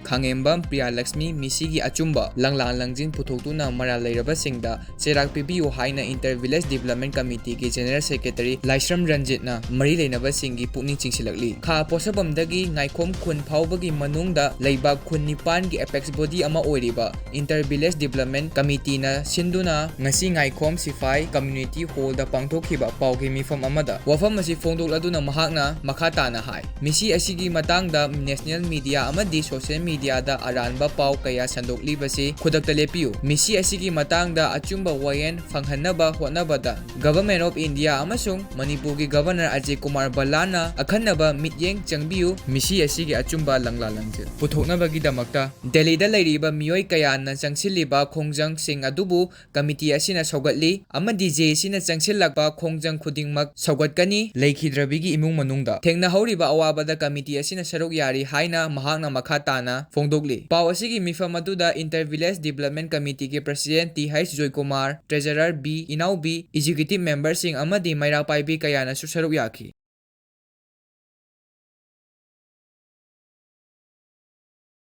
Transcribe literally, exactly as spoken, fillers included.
ꯈꯥꯉꯦꯝꯕꯝ ꯄ꯭ꯔꯤꯌꯥꯂꯛꯁꯃꯤ ꯃꯤꯁꯤꯒꯤ ꯑꯆꯨꯝꯕ ꯂꯪꯂꯥ ꯂꯪꯖꯤꯟ ꯄꯨꯊꯣꯛꯇꯨꯅ ꯃꯔꯥꯜ ꯂꯩꯔꯕꯁꯤꯡꯗ ꯆꯩꯔꯥꯛ ꯄꯤꯕꯤꯌꯨ ꯍꯥꯏꯅ Inter Village Development Committeeꯒꯤ General Secretary ꯂꯥꯏꯁ꯭ꯔꯝ ꯔꯟꯖꯤꯠꯅ ꯃꯔꯤ ꯂꯩꯅꯕꯁꯤꯡꯒꯤ ꯄꯨꯛꯅꯤꯡ ꯆꯤꯡꯁꯤꯜꯂꯛꯂꯤ꯫ ꯈꯥ ꯄꯣꯠꯁꯐꯝꯗꯒꯤ ꯉꯥꯏꯈꯣꯝ ꯈꯨꯟ ꯐꯥꯎꯕꯒꯤ ꯃꯅꯨꯡꯗ ꯂꯩꯕꯥꯛ ꯈꯨꯟ ꯅꯤꯄꯥꯟꯒꯤ apex body ꯑꯃ ꯑꯣꯏꯔꯤꯕ Inter Village Development Committeeꯅ ꯁꯤꯟꯗꯨꯅ ꯉꯁꯤ ꯉꯥꯏꯈꯣꯝ ꯁꯤꯐꯥꯏ Community Hallꯗ ꯄꯥꯡꯊꯣꯛꯈꯤꯕ ꯄꯥꯎꯒꯤ ꯃꯤꯐꯝ ꯑꯃꯗ ꯋꯥꯐꯝ ꯑꯁꯤ ꯐꯣꯡꯗꯣꯛꯂꯗꯨꯅ ꯃꯍꯥꯛꯅ ꯃꯈꯥ ꯇꯥꯅ ꯍꯥꯏ, ꯃꯤꯁꯤ ꯑꯁꯤꯒꯤ ꯃꯇꯥꯡꯗ national media ꯑꯃꯗꯤ social mediaꯗ ꯑꯔꯥꯟꯕ ꯄꯥꯎ ꯀꯌꯥ ꯁꯟꯗꯣꯛꯂꯤꯕꯁꯤ ꯈꯨꯗꯛꯇ ꯂꯦꯞꯄꯤꯌꯨ꯫ ꯃꯤꯁꯤ ꯑꯁꯤꯒꯤ ꯃꯇꯥꯡꯗ ꯑꯆꯨꯝꯕ ꯋꯥꯌꯦꯜ ꯐꯪꯍꯟꯅꯕ ꯍꯣꯠꯅꯕꯗ Government of India ꯑꯃꯁꯨꯡ ꯃꯅꯤꯄꯨꯔꯒꯤ Governor ꯑꯖꯌ ꯀꯨꯃꯥꯔ ꯚꯜꯂꯥꯅ ꯑꯈꯟꯅꯕ ꯃꯤꯠꯌꯦꯡ ꯆꯪꯕꯤꯌꯨ꯫ ꯃꯤꯁꯤ ꯑꯁꯤꯒꯤ ꯑꯆꯨꯝꯕ ꯂꯪꯂꯥ ꯂꯪꯖꯤꯟ ꯄꯨꯊꯣꯛꯅꯕꯒꯤꯗꯃꯛꯇ ꯗꯦꯜꯂꯤꯗ ꯂꯩꯔꯤꯕ ꯃꯤꯑꯣꯏ ꯀꯌꯥꯅ ꯆꯪꯁꯤꯜꯂꯤꯕ ꯈꯣꯡꯖꯪꯁꯤꯡ ꯑꯗꯨꯕꯨ committee ꯑꯁꯤꯅ ꯁꯧꯒꯠꯂꯤ ꯑꯃꯗꯤ JACꯅ ꯆꯪꯁꯤꯜꯂꯛꯄ ꯈꯣꯡꯖꯪ ꯈꯨꯗꯤꯡꯃꯛ ꯁꯧꯒꯠꯀꯅꯤ꯫ ꯂꯩꯈꯤꯗ꯭ꯔꯕꯤꯒꯤ ꯏꯃꯨꯡ ꯃꯅꯨꯡꯗ ꯊꯦꯡꯅꯍꯧꯔꯤꯕ ꯑꯋꯥꯕꯗ committee ꯑꯁꯤꯅ ꯁꯔꯨꯛ ꯌꯥꯔꯤ ꯍꯥꯏꯅ ꯃꯍꯥꯛꯅ ꯃꯈꯥ ꯇꯥꯅ ꯐꯣꯡꯗꯣꯛꯂꯤ꯫ ꯄꯥꯎ ꯑꯁꯤꯒꯤ ꯃꯤꯐꯝ ꯑꯗꯨꯗ Inter Village Development Committeeꯒꯤ President T H Joykumar, Treasurer B ꯏꯅꯥꯎꯕꯤ, Executive Memberꯁꯤꯡ ꯑꯃꯗꯤ ꯃꯩꯔꯥ ꯄꯥꯏꯕꯤ ꯀꯌꯥꯅꯁꯨ ꯁꯔꯨꯛ ꯌꯥꯈꯤ꯫